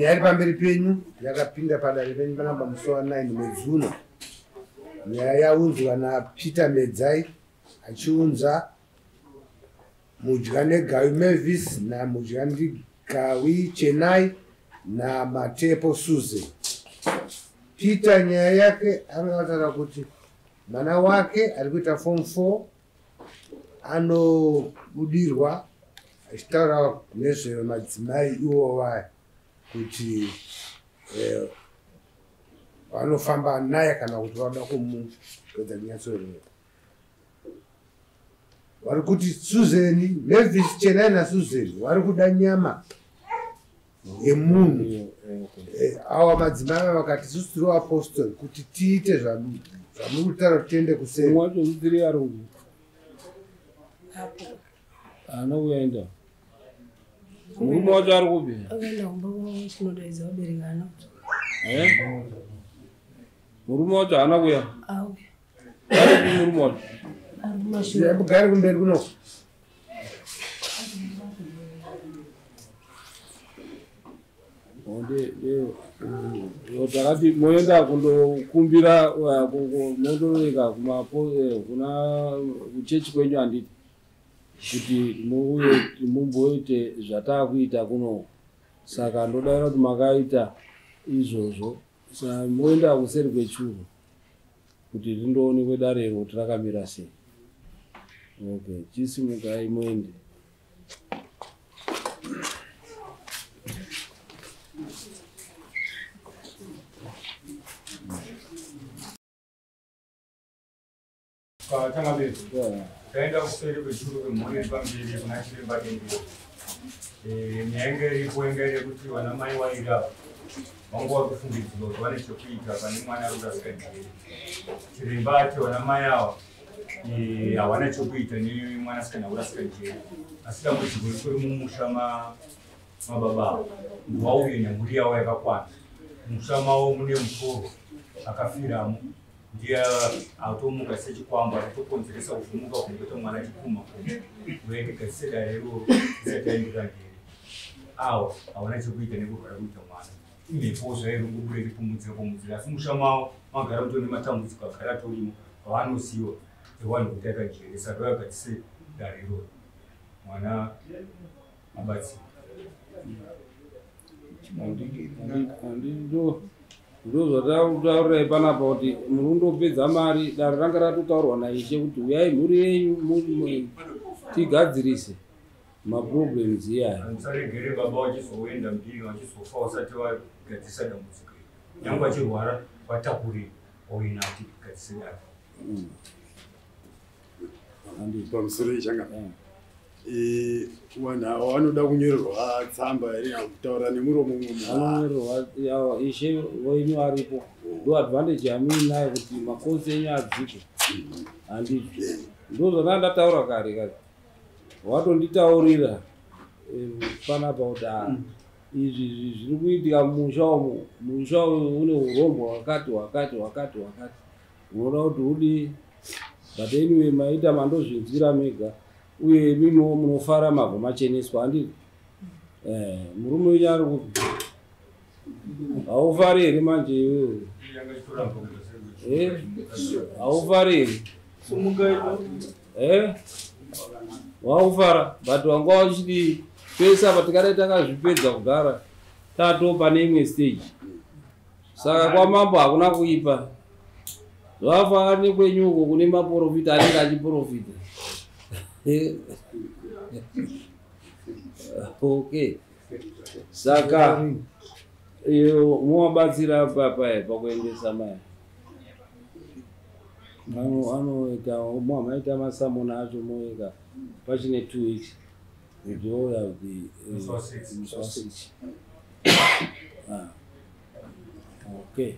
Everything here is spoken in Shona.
Nyaya iri pamberi penyu yakapinda padare penyu panamba musi wa 9 mwedzi uno. Nyaya yaunzwa naPeter Medzai achiunza Mudya Negawi Mavis naMudya Ndigawi Chenai naMatepo Susan. Peter nyaya yake anga ataura kuti mwana wake ari kuita form 4 anobudirwa achitaura nezvemadzimai iwo vaya kuti vanofamba naye kana kuti vanoda kumupedza kunyatsoreva. Vari kuti Susan, Mavis Chenai naSusan vari kuda nyama yemunhu. Awa madzimai ava vakati isusu tiri vapostori kuti tiite zvamuri kutaura kuti tiende kuseri. Mumwe wacho tiri arungu. Haana kuenda. Murume wacho ari kupi? Akaenda kumba kwavo kunodaidza vabereki haana kuti. Murume wacho haana kuya. Auya. Ari kupi murume wacho? Ari kumashure. Mugare kumberi kuno. Takati moenda kundokumbira mondoreka kuna kuchechi kwenyu handiti kuti muuye mumboite zvataakuita kuno. Saka ndodaira kuti makaita izvozvo. Saka moenda kuseri kwechuru kuti rindoonekwe dare iro kuti rakamira sei. Okay, chisimukai muende. Changamire, taenda kuseri kwechuru kwemhuri iri pamberi kuna chiremba Dendera. Nyaya inge iripo inge iri yekuti vana mai vairi ava vanga vari kufungidzirwa kuti vane chekuita pane mwana ari kurasika njere. Chiremba ati vana mai ava havana chekuita nemwanasikana kurasika njere, asi dambudziko rikuri mumusha mababa ava vauye nemhuri yavo yakakwana. Musha mavo mune mutoro akafiramo, ndiye atomuka sechikwambo achitokonzeresa kuvhumuka kungoita mwana achipuma kuendigadzise dare iroro isati aendera mberi. Awa hawana chekuita nekurwara kuita mwana, imhepo zvairi kungobuda ichipumudzira pumudzira, asi musha mavo magara mutori nematambudziko agara atorimo avanosiyiwa evanhu kuti akajere. Saka vagadzise dare iroro mwana abatsire. Ndo zvataurirai panapa kuti muri kundopedza mari. Dare ranga ratotaurwa naishe kuti uyai mhuri yenyu tigadzirise maproblems iyaya. Musaregere baba vachizoenda mbiri vachizofa vasati vagadzirisa dambudziko iri. Nyangwe vachirwara vatakure vauye navo tigadzise dare. Pamusoro ichanga vanhu ava vanoda kunyorerwa tsamba here kutaura nemuromo mumwe? Ishe wenyu aripo, ndo advantage yamuinayo kuti makosi enyu adzike. Handiti ndo zvandanga ndataura kare kare, watonditaurira panapa kuti izvi zviri kuitika mumusha umu. Musha uyu une urombwa hwakati hwakati hwakati hwakati, unoda kuti udii? But anyway maita mandozvinzwira mega, uye imimiwo munofara mabva macheneswa handiti? Murume wenyu ari kupi? Haufari here manje iwewe? Haufari here? Waufara, but wanga uchidii? Pese apa tikadai takazvipedza kugara tatopa neimwe stage. Saka kwamambo hakuna kuipa. Zvafana nekwenyu uko kune maprofita anenge achiprofita. Okay, saka muwabatsira papa pakuendesa mai anoita maita masamona acho moeka pachine 2 weeks kuti ouya kuti musi wa 6. Okay.